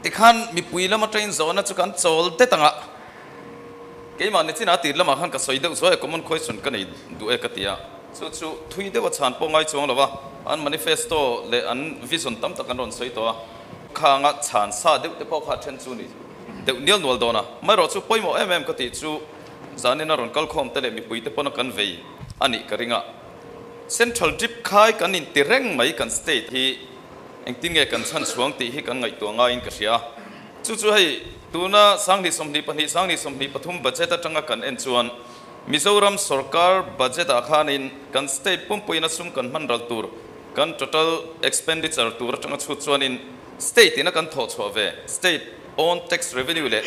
Tikhan mipui lam atangin zawhna chu kan chawl det ang a, keimah nichin a tir lamah khan ka sawi deuh zuai a, common question ka nei duh e ka ti a, chu chu thui deuh a chhan pawh ngai chuang lo va, an manifesto leh an vision tam tak an rawn sawi tawh a, khanga chhan sa deuh te pawh kha a then chu ni deuh nial nual dawn a, amaherawh chu pawimawh em em ka tih chu zanin a rawn kal khawm te leh mipui te pawna kan vei a nih ka ring a, Central drip khai kan inti reng mai kan state hi. Engtin nge kan chhan chhuang tih hi kan ngaihtuah ngaiin ka hria. Chu chu hei tuna 2022, 2023 budget atanga kan en chuan Mizoram sorkar budget ah khanin kan state pumpuiin a sum kan hman ral tur kan total expenditure tur atanga chhut chuanin state ina kan thawh chhuah ve state own tax revenue leh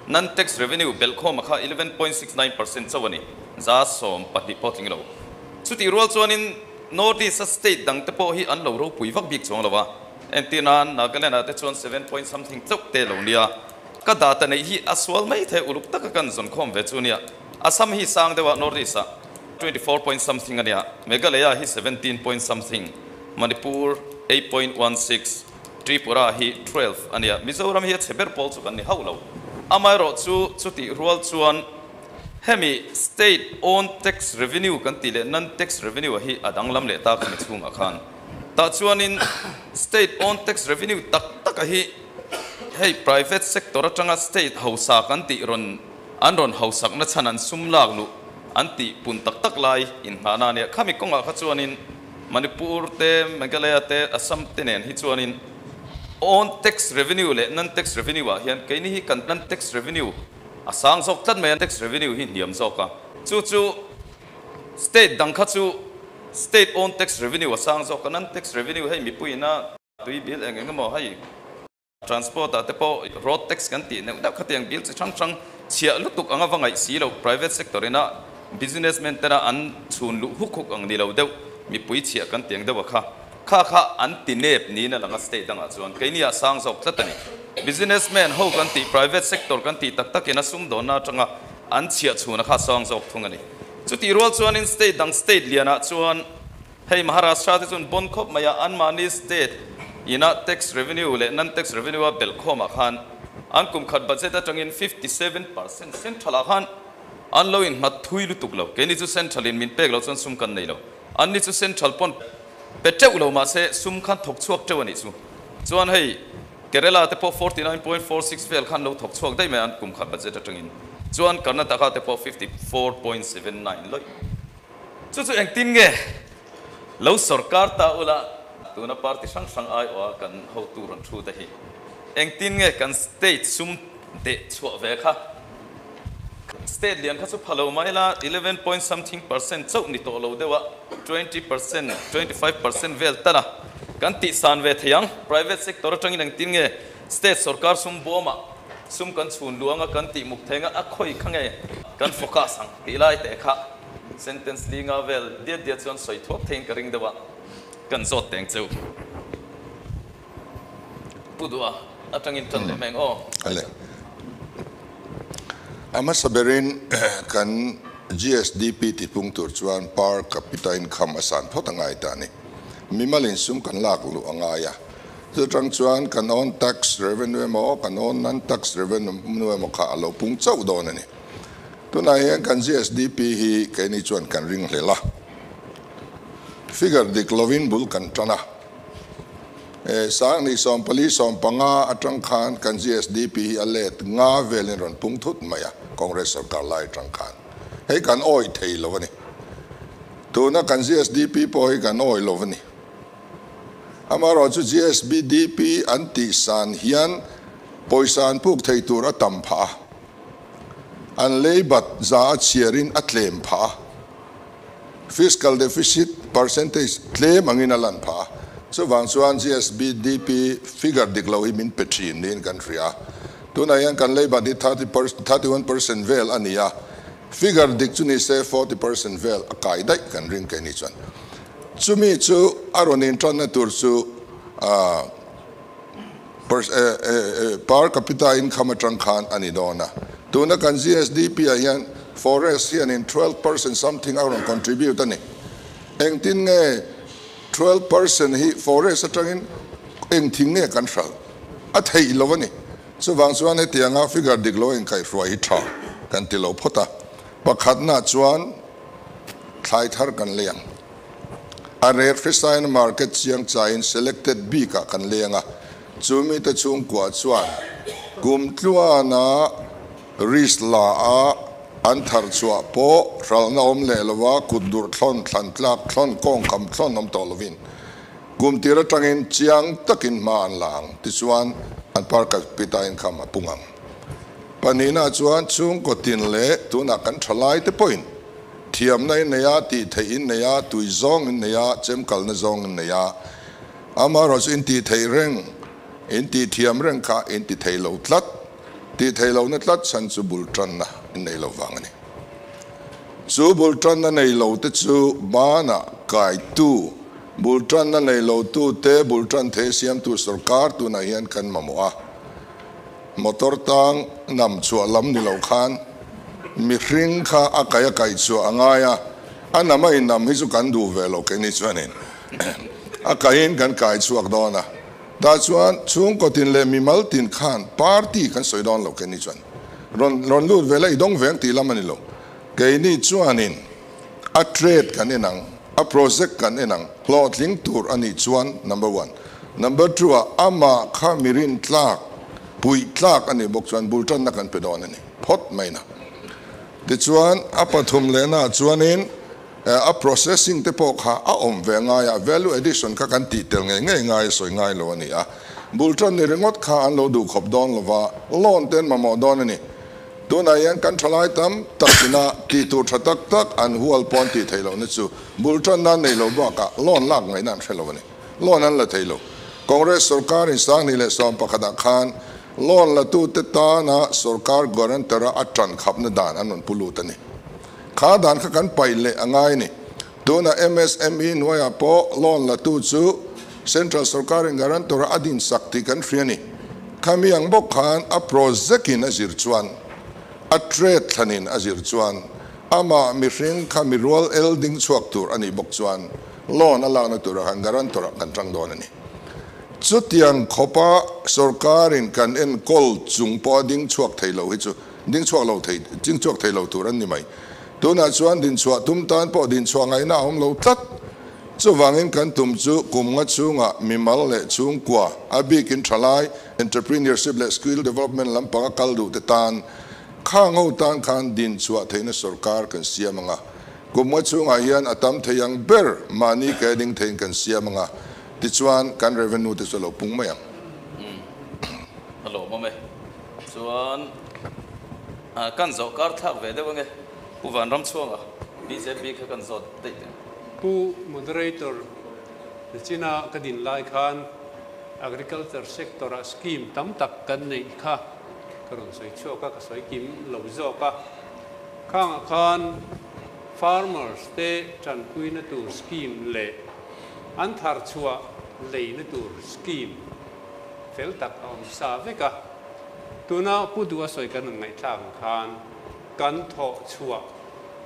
non tax revenue belhkhawm a kha 11.69% chauh a ni, 12% pawh tling lo. Chutih rual chuanin North East a state dang te pawh hi an lo ropui vak bik chuang lo a, entir nan Nagaland ah te chuan seven point something chauh te lo nia. Ka data neih hi a sual mai thei uluk taka kan zawn khawm ve chu nia. Assam hi sang deuh a North East ah 24 point something a nia, Meghalaya hi 17 point something, Manipur 8.16, Tripura hi 12 a nia. Mizoram hi a chhe ber pawl chu kan ni hauh lo. Amaherawh chu chutih rual chuan Hemi state own tax revenue kan tih leh non tax revenue a hi a danglam leh ta khami chhungah khan. Tah chuanin state own tax revenue tak tak a hi hei private sector atanga state hausa kan tih rawn an rawn hausakna chhan an sum lak luh an tih pun tak tak lai inngahna a nia. Khami kawngah kha chuanin Manipur te, Meghalaya te, Assam te nen hi chuanin own tax revenue leh non tax revenue ah hian keini hi kan non tax revenue A sang zawk tlat mai a, tax revenue hi hniam zawk a, chu chu state dang kha chu state own tax revenue a sang zawk a, non tax revenue hei mipuiin a tui bill eng eng emaw hei transport ah te pawh road tax kan tih neuh neuh khatiang bill chi hrang hrang chhiah lutuk anga va ngaih si lo private sector ina businessman tena an chhun luh huk huk ang ni lo deuh mipui chhiah kan tiang deuh a kha. Kha kha an ti nep niin a lang a state dangah chuan keini ah sang zawk tlat a ni. Businessman ho kan tih private sector kan tih tak takin a sumdawnna atanga an chhiah chhuna kha sang zawk thung a ni. Chutih rual chuanin state dang state lianah chuan hei Maharashtra te chuan bon khawp mai a anmahni state ina tax revenue leh non tax revenue a belh khawmah khan an kum khat budget atangin 57% central ah khan an lo innghat thui lutuk lo. Keini chu central in min pek loh chuan sum kan nei lo. Anni chu central pawn Pe teuh lo mahse sum khan thawk chhuak teuh a nih chu. Chuan hei Kerala te pawh 49.46 vel khan lo thawk chhuak daih mai an kum khat budget atangin. Chuan Karnataka te pawh 54.79 lawih. Chu chu engtin nge lo sorkar ta ula tuna party hrang hrang aiawha kan hotu rawn thu te hi engtin nge kan state sum deh chhuah ve kha. State lian kha chu pha lo mai la, eleven point something percent chauh ni tawh lo deuh a, 20%, 25% vel tal a kan tih san ve thei ang. Private sector atangin engtin nge state sorkar sum bawmah sum kan chhun luang a, kan tih muk thei anga a khawi kha nge kan focus ang tih lai teh kha sentence li nga vel diat diat chuan sawi thuak theiin ka ring deuh a, kan zawt teng cheu. Pu Duha atangin tan leh mai ang aw. Ale. A hmasa berin kan GSDP tipung tur chuan per capita income a san phawt a ngai ta a ni. Mimalin sum kan lak luh a ngai a. Chutang chuan kan own tax revenue emaw kan own non-tax revenue emaw kha a lo pung chauh dawn a ni. Tunah hian kan GSDP hi keini chuan kan ringhlel a. Figure dik lovin bul kan tan a. 2014 15 atang khan kan GSDP hi a let nga velin rawn pung thut mai a, Congress sarkar lai atang khan. Hei kan awih thei lo a ni. Tuna kan GSDP pawh hi kan awih lo a ni. Amaherawh chu GSBDP an tih san hian pawisa an puk thei tur a tam phah a, an leibat za a chhiarin a tlem phah a. Fiscal deficit percentage tlem angin a lan phah a, chuvang chuan GSBDP figure dik lo hi min pe thin niin kan hria a. Tunah hian kan leiban hi 31% vel a ni a, figure dik chu ni se 40% vel a kai daih kan ring keini chuan. Chumi chu a rawn intanna tur chu per capita income atang khan a ni dawn a. Tuna kan GSDP ah hian forest hianin 12% something a rawn contribute a ni. Engtin nge 12% hi forest atangin engthing nge kan hralh a theih lo a ni. Chuvang chuan hetianga figure dik lo inkaihhruai hi tha kan ti lo phawt a. Pakhatna chuan thlai thar kan lei ang. A rek hrisaina market chiang chaiin selected bikah kan lei ang a, chu mite chhungkua chuan kum tluana risk la a an thar chhuah pawh hralhna awm leh lova kut durh thlawn thlan tlak thlawn kawng kham thlawn awm tawh lovin kum tir atangin chiang takin hma an la ang tichuan an per capita income a pung ang. Pahnihna chuan chhungkaw tin leh tunah kan thalai te pawhin thiamna in nei a, tih theih in nei a, tui zawng in nei a, chemkalna zawng in nei a, amaherawhchu chu in tih theih reng, in tih thiam reng kha in ti thei lo tlat, tih theih lohna tlat chhan chu bul tanna in nei lo vang a ni. Chu bul tanna nei lo te chu banah kaitu, bul tanna nei lo tu te bul tan thei siamtu sorkar tunah hian kan mamawh a. Motor tang nam chhuah lam ni lo khan mihring kha a kaih a kaih chhuah a ngai a, a nam a innam hi chu kan duh ve lo keini chuanin a kaihin kan kai chhuak dawn a, tah chuan chhungkaw tin leh mimal tin khan party kan sawi dawn lo keini chuan rawn rawn lut ve la i dawng veng tih lam a ni lo, keini chuanin a trade kan en ang, a project kan en ang, hlawhtling tur a nih chuan number one. Number two ah amah kha mi rintlak, puih tlak a nih bawk chuan bul tanna kan pe dawn a ni phawt mai na. Tichuan a pathum lehna ah chuanin a processing te pawh kha a awm ve ngai a, value addition kha kan tih tel ngei ngei ngai a sawi ngai lo a ni a. Bul tan ni ringawt kha an lo duh khawp dawn lova, loan te an mamawh dawn a ni. Tunah hian kan thalai tam tak ina tih tur tha tak tak an hual pawn tih theih lohna chu bul tanna an nei lo bakah loan lak ngaihna an hre lo a ni. Loan an la thei lo. Congress sorkar in 2011 ah khan loan la tute tana sorkar guarantor a a tan khapna dan an rawn pu lut a ni. Kha dan kha kan paih leh a ngai a ni. Tunah MSME hnuaiah pawh loan la tu chu Central sorkar in guarantor a din sak tih kan hria a ni. Khami ang bawk khan a project in a zir chuan, a trade thlanin a zir chuan, amah mihring kha mirual el ding chhuak tur a nih bawk chuan loan a lakna turah khan guarantor ah kan tang dawn a ni. Chutiang khawpa sorkar in kan enkawl chung pawh a ding chhuak thei lo hi chu ding chhuak lo thei, ding chhuak thei lo tur an ni mai. Tunah chuan dinchhuah tum tan pawh dinchhuah ngaihna a awm lo tlat. Chuvangin kan tum chu kum nga chhungah mimal leh chhungkua, a bikin thalai, entrepreneurship leh skill development lampanga kal duh te tan, kha ngo tan khan dinchhuah theihna sorkar kan siam ang a. Kum nga chhungah hian a tam thei ang ber mahni ke ding theiin kan siam ang a, tichuan kan revenue te chu a lo pung mai ang. A lawmawm e. Chuan kan zawh kar thlak ve deuh ange. Pu Vanramchhuanga, bjp kha kan zawt daih teh. Pu Moderator, Nichina ka din lai khan Agriculture sector ah scheme tam tak kan neih kha ka rawn sawi chhuak a, ka sawi kim lo zawk a. Khangah khan farmers te tanpuina tur scheme leh an thar chhuah leina tur scheme fel tak a awm sa vek a. Tuna Pu Duha sawi kan rawn ngaihthlak ang khan Kan thawh chhuah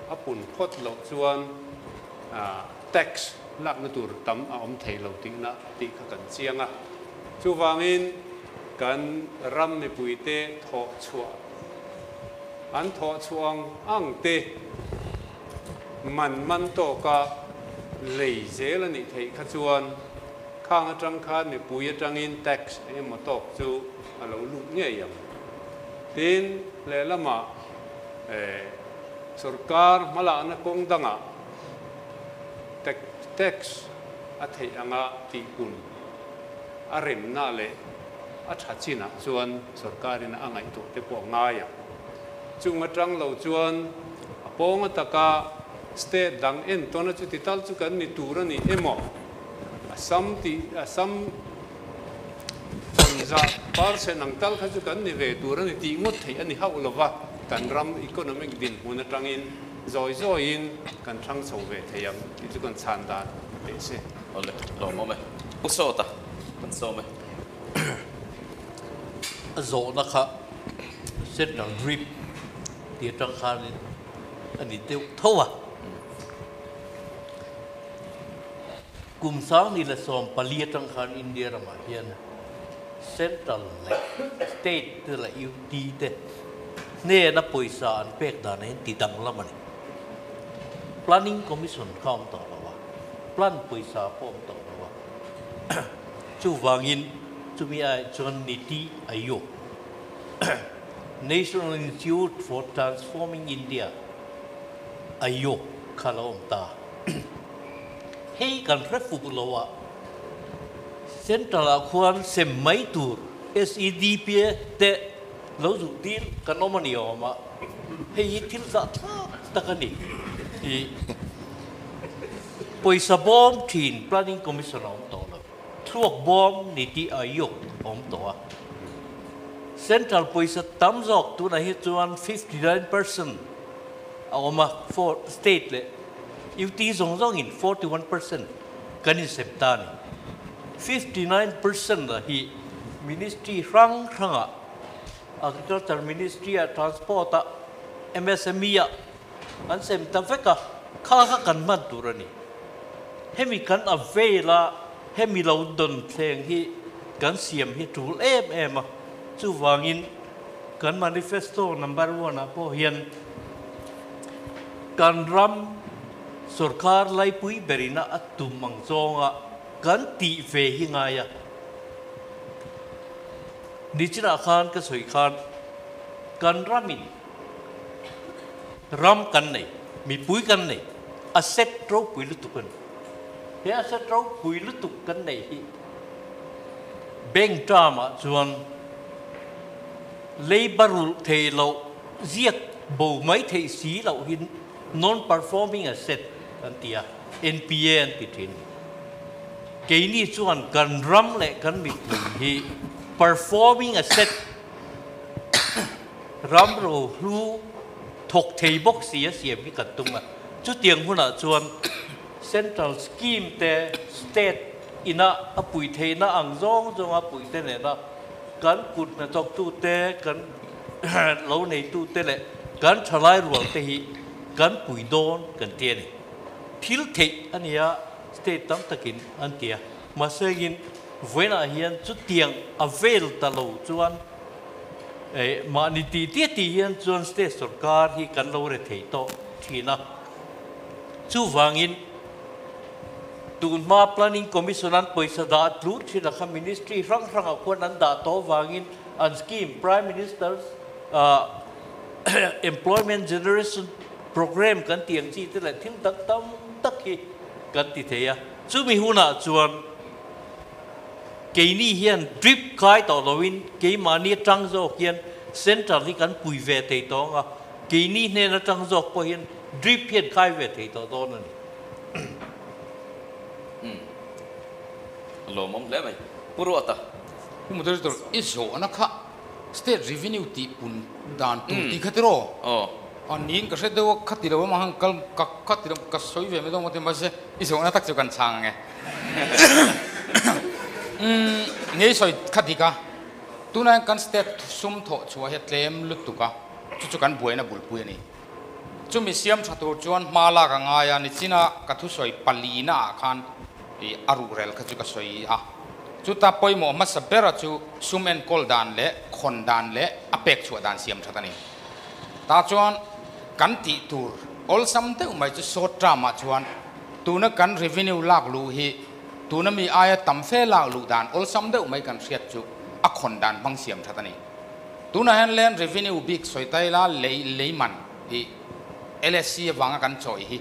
a pun phawt loh chuan tax lakna tur tam a awm thei lo tihna tih kha kan chiang a. Chuvangin kan ram mipuite thawh chhuah an thawh chhuah ang ang te man man tawka lei zel a nih theih kha chuan khang atang khan mipui atangin tax engemaw tawk chu a lo lut ngei ang. Tin, lehlamah sorkar hmalakna kawng dangah tax a theih anga tihpun a remna leh a tha chinah chuan sorkarin a ngaihtuah te pawh a ngai ang. Chung atang lo chuan a pawng ataka state dang entawn a chuti tal chu kan ni tur a ni emaw Assam tih Assam Chawnzah percent ang tal kha chu kan ni ve tur a ni tih ngawt theih a ni hauh lova, kan ram economic dinhmun atangin zawi zawiin kan hrang chho ve thei ang tih chu kan chhan dan teh se. Awle, lawmawm e. Pu Sawta, kan sawm e. A zawhna kha central drip tih atang khanin a ni deuh tho a. Kum 2014 atang khan India ramah hian Central leh State te leh UT te hnena pawisa an pek dan ah hian ti danglam a ni. Planning Commission kha a awm tawh lo a, plan pawisa pawh a awm tawh lo a. Chuvangin chumi aiah chuan Niti Aayog, National Institute for Transforming India, Aayog kha a lo awm ta. Hei kan hre fuh lo a, Central ah khuan sem mai tur SEDP te lo zuh dil kan awm a ni awm a, hei hi thil zah thlak tak a ni. I pawisa bawm thin Planning Commission a awm tawh lo, thluak bawm Niti Aayog a awm tawh a. Central pawisa tam zawk tunah hi chuan 59% a awm a, for state leh UT zawng zawngin 41% kan insem ta a ni. 59% a hi Ministry hrang hrangah, Agriculture Ministry-ah, Transport-ah, MSME-ah an sem ta vek a, kha kha kan hman tur a ni. Hemi kan avail a, hemi lo dawn thleng hi kan siam hi tul em em a, chuvangin kan manifesto number one-ah pawh hian kan ram sorkar laipui berina a tum ang zawnga kan tih ve hi ngai a. Nichinah khan ka sawi khan kan ramin ram kan nei, mipui kan nei, asset ropui lutuk a ni. He asset ropui lutuk kan neih hi bank term-ah chuan leiba rulh thei loh, ziak bo mai theih si loh hi non-performing asset an ti a, NPA an ti thin. Keini chuan kan ram leh kan mipui hi performing asset, ram rohlu thawk thei bawk si a siam hi kan tum a. Chutiang hunah chuan central scheme te, state ina a puih theihna ang zawng zawnga puihte nena kan kut hnathawktute, kan lo neitute leh kan thalai rualte hi kan pui dawn kan ti a ni. Thil theih a nia state tam takin an ti a. Mahsengin vawiinah hian chutiang a vel ta lo chuan mahni tih tia tih hian chuan state sorkar hi kan lo re thei tawh thin a. Chuvangin tunhma Planning Commission an pawisa dah tlur thin a kha ministry hrang hrangah khuan an dah tawh avangin an scheme Prime Minister's Employment Generation Programme kan tih ang chi te leh thil dang tam tak hi kan ti thei a. Chumi hunah chuan keini hian drip kai tawh loin keimahni atang zawk hian central hi kan pui ve thei tawh ang a, keini hnen atang zawk pawh hian drip hian khai ve thei tawh dawn a ni. Umm. Lawmawm hle mai. Pu Ruata. Pu Moderator, i zawhna kha State Revenue tih pun dan tur tih kha tiraw? Aw. A niin ka hre deuh a, kha ti lo amah khan kal ka kha ti lo ka sawi ve mai dawn maw ti mahse i zawhna tak chu kan chhang ang e. Umm ngei sawi kha dik a, tunah hian kan state sum thawh chhuah hi a tlem lutuk a, chu chu kan buaina bulpui a ni. Chumi siam tha tur chuan hma lak a ngai a, nichina ka thusawi palina ah khan i a ruhrel kha chu ka sawi a. Chuta pawimawh hmasa bera chu sum enkawl dan leh khawn dan leh a pek chhuah dan siam that a ni. Tah chuan kan tih tur awlsam deuh mai chu short term ah chuan tuna kan revenue lak luh hi tuna mi aia tam fe lak luh dan awlsam deuh mai kan hriat chu a khawn dan hmang siam that a ni. Tunah hian land revenue bik sawi ta ila lei lei man hi LSC avanga kan chawi hi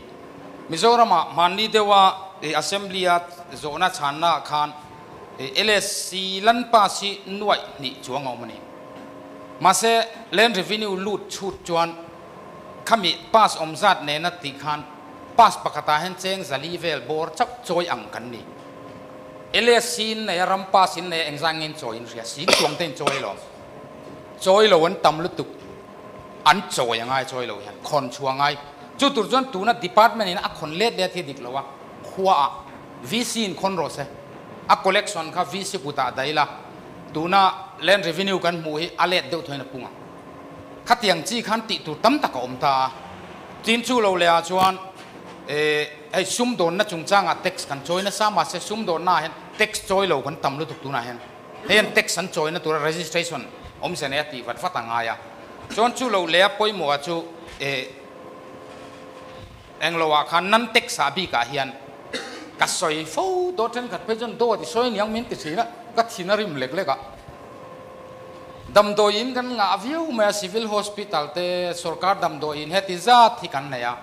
Mizoramah hmanni deuha Assembly a zawhna chhanna ah khan LSC land pass hi nuaih hnih chuang a awm a ni. Mahse land revenue lut chhut chuan khami pass awm zat nena tih khan pass pakhatah hian cheng zali vel bawr chauh chawi ang kan ni. LSC in nei a, ram pass in nei a, engzah nge in chawi in hria? Sing chuang te in chawi lo. Chawi lo an tam lutuk. An chawi a ngai chawi lo hian khawn chhuah a ngai. Chu tur chuan tuna department in a khawn let let hi dik lo a, khua ah VC in khawn rawh se. A collection kha VC kutah daih la, tuna land revenue kan hmuh hi a let deuh thawin a pung ang. Khatiang chi khan tih tur tam tak a awm ta a. Tin chu lo leh ah chuan eh hei sumdawnna chungchangah tax kan chawi nasa mahse sumdawnna ah hian tax chawi lo kan tam lutuk tunah hian. Hei an tax an chawina tura registration awmzia nei a tih vat vat a ngai a. Chuan chu lo leh a pawimawh ah chu eh englo ah khan nan tax ah bik ah hian ka sawi fo daw thenkhat phei chuan dawt i sawi aniang min ti thin a, ka thin a rim lek lek a. Damdawi in kan ngah viau mai a, Civil Hospital te sorkar damdawi in heti zat hi kan nei a.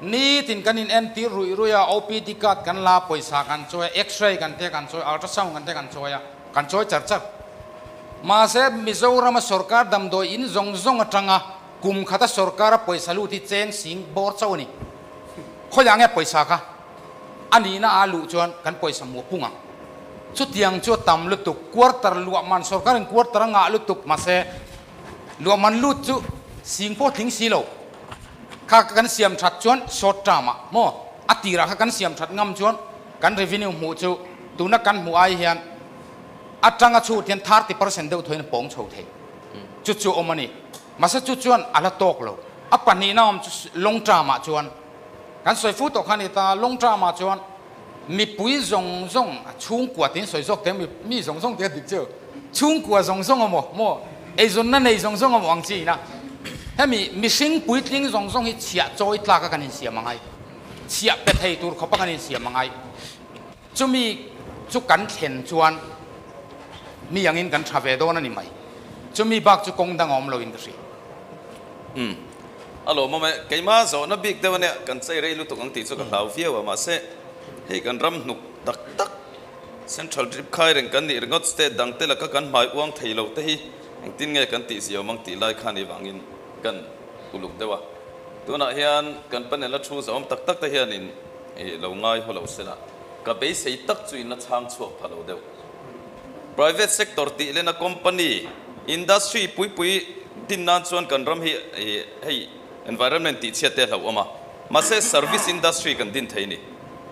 Nitin kan in entir ruih ruih a, OPD card kan la a, pawisa kan chawi a, X-ray kan te kan chawi a, ultrasound kan te kan chawi a, kan chawi char char. Mahse, Mizorama sorkar damdawi in zawng zawng atanga kum khata sorkara pawisa lut hi cheng sing bawr chauh a ni. Khawiah nge pawisa kha a nihna a luh chuan kan pawisa hmuh a pung ang. Chutiang chu a tam lutuk, quarter luah man sorkarin quarter a ngah lutuk mahse luah man lut chu sing pawh tling si lo. Kha kan siam that chuan short term ah maw a tirah kha kan siam that ngam chuan kan revenue hmuh chu tuna kan hmuh ai hian atanga chhut hian 30% deuh thuin a pawng chho thei. Chu chu awm a ni. Mahse chu chuan a la tawk lo. A pahnihna awm chu long term ah chuan kan sawi fu tawh kha a ni ta, long term ah chuan mipui zawng zawng chhungkua tiin sawi zawk teh mi zawng zawng tih a dik chu chhungkua zawng zawng emaw maw eizawnna nei zawng zawng emaw ang chi ina hemi mihring puitling zawng zawng hi chhiah chawi tlak a kan insiam angai chhiah pe thei tur khawp a kan insiam angai chumi chu kan thlen chuan mi angin kan tha ve dawn a ni mai chumi bak chu kawng dang a awm lo in ka hria. Umm. A lawmawm e, keimah zawhna bik deuh ania kan chei rei lutuk ang tih chu ka hlau viau a, mahse hei kan ram hnuk tak tak Central drip khai reng kan nih ringawt state dang te laka kan hmai uang thei lo te hi engtin nge kan tih ziawm ang tih lai khan i vangin kan uluk deuh a, tunah hian kan panel a thu zawhawm tak tak te hianin i lo ngai haw lo sela ka beisei tak chu in la chhang chhuak pha lo deuh. Private sector tih lena company, industry pui pui din nan chuan kan ram hi hei environment tih chhiat te a hlauhawm a, mahse service industry kan din thei a ni.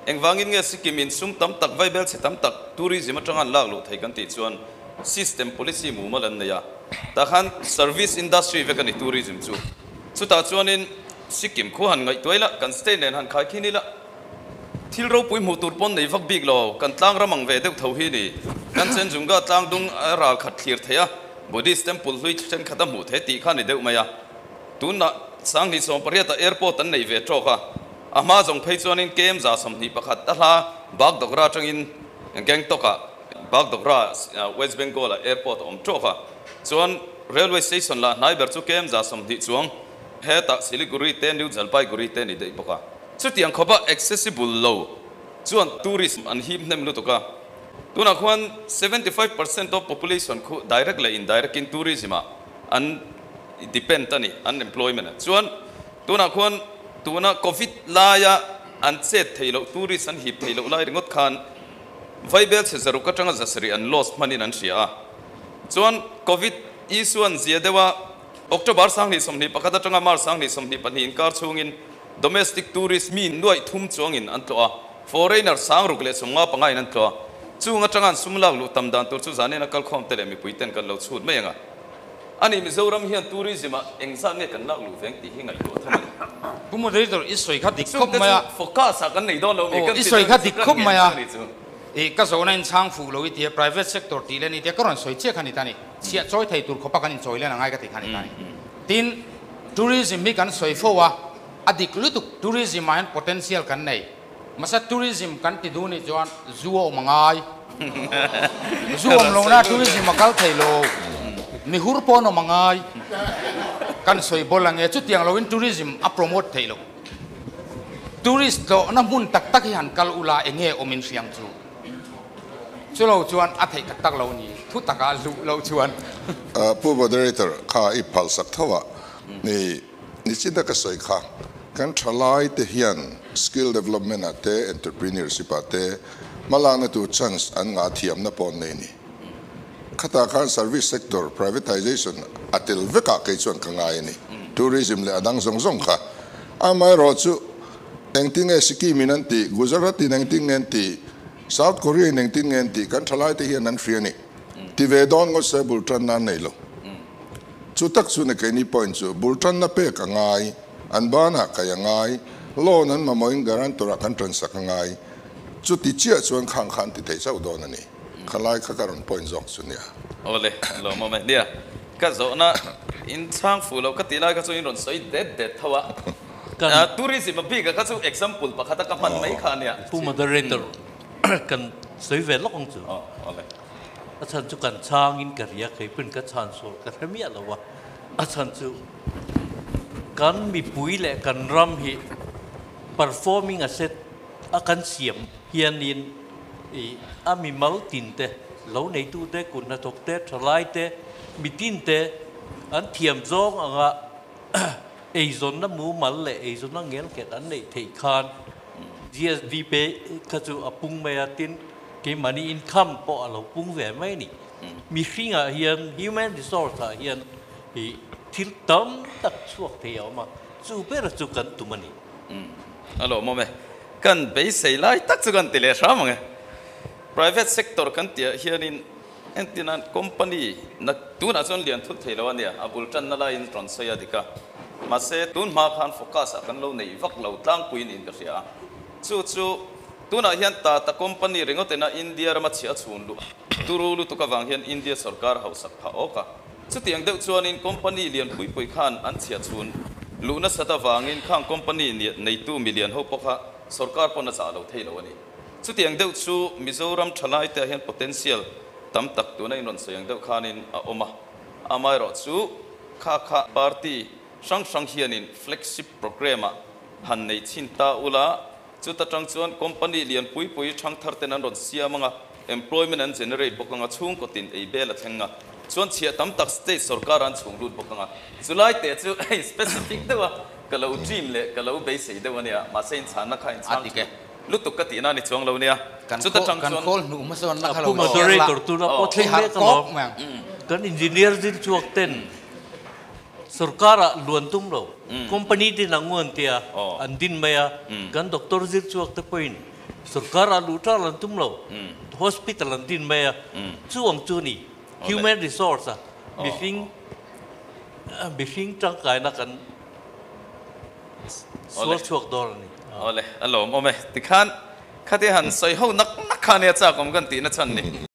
Engvangin nge Sikkim in sum tam tak, vaibel chhe tam tak tourism atanga an lak luh thei kan tih chuan system policy mumal an nei a, tah khan service industry vek a ni tourism chu. Chutah chuanin Sikkim khu han ngaihtuah ila, kan state nen han khaikhin ila, Thil ropui hmuh tur pawn nei vak bik lo, kan tlang ram ang ve deuh tho hi ni. Kan Chenjunga tlang dung a ral khat thlir thei a, Buddhist temple hlui thenkhat a hmuh thei tih kha ni deuh mai a. Tunah Sanghnih 18 ah airport an nei ve tawk a, a hma zawng phei chuanin kem 21 a hla Bagdogra atangin Gangtok ah Bagdogra West Bengal ah airport a awm tawk a, chuan railway station lah hnai ber chu kem 20 chuang hetah Siliguri te New Jalpaiguri te ni daih bawk a. Chutiang khawpa accessible lo chuan tourist an hip hnem lutuk a, tunah khuan 75% of population khu direct leh indirect in tourism ah an depend a ni, an employment a. Chuan tunah khuan tuna covid laia an chet theih loh, tourist an hip theih loh lai ringawt khan vaibel chhe zaruk atanga zasarih an loss hmanin an hria a. Chuan covid issue an zia deuh a, October 2021 atanga March 2022 inkar chhungin Domestic tourist mi nuaih thum chuangin an tlawh a, foreigner 655 in an tlawh a. Chung atanga an sum lak luh tam dan tur chu zanin a kalkhawm te leh mipui ten kan lo chhut mai ang a. Ani Mizoram hian tourism ah engzat nge kan lak luh veng tih hi ngaihtuah tham a ni. Pu Moderator, i sawi kha dik khawp mai a. Chungte chu focus ah kan nei dawn lo mi, kan ti I sawi dawn kha chu dik kan khawp ngen mai a. chu a ni chu. I ka zawhna in chhang fuh lo i tia private sector tih leh ni tia ka rawn sawi chiah kha ni ta ni. Chhiah chawi thei tur khawpa kan inchawi len a ngai ka ti kha ni ta ni. Tin, tourism hi kan sawi fo a, a dik lutuk tourism ah hian potential kan nei. Mahse tourism kan ti duh nih chuan zu a awm a ngai. Zu awm lo na tourism a kal thei lo. Mihur pawh an awm a ngai. Kan sawi bawl ange chutiang loin tourism a promote theih loh. Tourist tlawhna hmun tak tak hi han kal ula enge awm in hriang chu. Chulo chuan a theih tak tak lo ni, thu takah luh loh chuan. Pu Moderator, kha i phalsak tho a, ni nichin a ka sawi kha, kan thalai te hian skill development ah te, entrepreneurship ah te hmalakna tur chance an ngah thiamna pawh an nei ni. Khatah khan service sector privatization a tel vekah kei chuan ka ngai a ni, tourism leh a dang zawng zawng kha. Amaherawhchu Engtin nge Sikkim in an tih, Gujarat in engtin nge an tih, South Korea in engtin nge an tih kan thalai te hian an hria a ni. Ti ve dawn ngawt se bul tanna an nei lo. Chu tak chu ni keini point chu bul tanna pek a ngai, an banah kai a ngai, loan an mamawhin guarantor ah kan tansak a ngai. Chuti chiah chuan khang kha an ti thei chauh dawn a ni. Khalai kha ka rawn point zawk chu nia. Awle, lawmawm e. Nia, ka zawhna in chhang fuh loh ka tih lai kha chu in rawn sawi det det tho a. Tourism a bik a kha chu example pakhat a ka hman mai kha a nia. Pu Moderator, kan sawi ve lawk ang chu. Awle. A chhan chu kan chhangin ka ria, kei pawhin ka chhan sual ka hre miah lo a. A chhan chu kan mipui leh kan ram hi performing asset a kan siam hianin i a mimal tin te, lo neitu te, kut hnathawk te, thalai te, mitin te an thiam zawng anga eizawnna mumal leh eizawnna ngelnghet an neih theih khan GSDP kha chu a pung mai a, tin keimahni income pawh a lo pung ve mai a ni. Mihringah hian human resource ah hian i thil tam tak chhuak thei a awm a, chu ber chu kan tum a ni. A lawmawm e. Kan beisei lai tak chu kan ti leh hram ang e. Private sector kan tihah hianin entirnan company na tunah chuan lian thut thei lo a nia, a bul tanna laiin rawn sawi a dik a. Mahse tun hma khan focus ah kan lo neih vak lo tlangpui niin ka hria a. Chu chu tunah hian Tata company ringawt ina India rama chhia chhun luh turu lutuk avang hian India sorkar hausak phah awk a. Chutiang deuh chuanin company lian pui pui khan an chhia chhun luh nasat avangin khang company neitu milian ho pawh kha sorkar pawn a zah lo thei lo a ni. Chutiang deuh chu Mizoram thalaite ah hian potential tam tak tuna in rawn sawi ang deuh khanin a awm a, amaherawhchu kha kha party hrang hrang hianin flagship programme ah han nei chhin ta ula, chuta tang chuan company lian pui pui thangthar ten an rawn siam anga, employment an generate bawk anga, chhungkaw tin ei bel a thleng a, chuan chhiah tam tak state sorkar an chhung lut bawk anga, chulai teh chu hei specific deuh a ka lo dream leh ka lo beisei deuh ania, mahse inchhanna kha inchhang A dik e. Lutuk ka tihna a ni chuang lo nia. Kan Chuta tang kan chuan. khawl hnuh hmasawnna kha Pu lo chhiar la. Moderator tuna pawh Thli thleng harh mek kawk alawm. mai ang. Kan engineer zir chhuak ten sorkarah luan tum lo. Company din ang u an tia, an din mai a. Kan doctor zir chhuak te pawhin sorkarah luh ṭal an tum lo. Hospital an din mai a. Chu ang chu a ni. Human resource a mihring mihring tangkaina kan Sual chhuak dawn a ni. Awle, a lawmawm e. Tikhan, khati han sawi ho nak nak kha nia chak awm kan tihna chhan ni.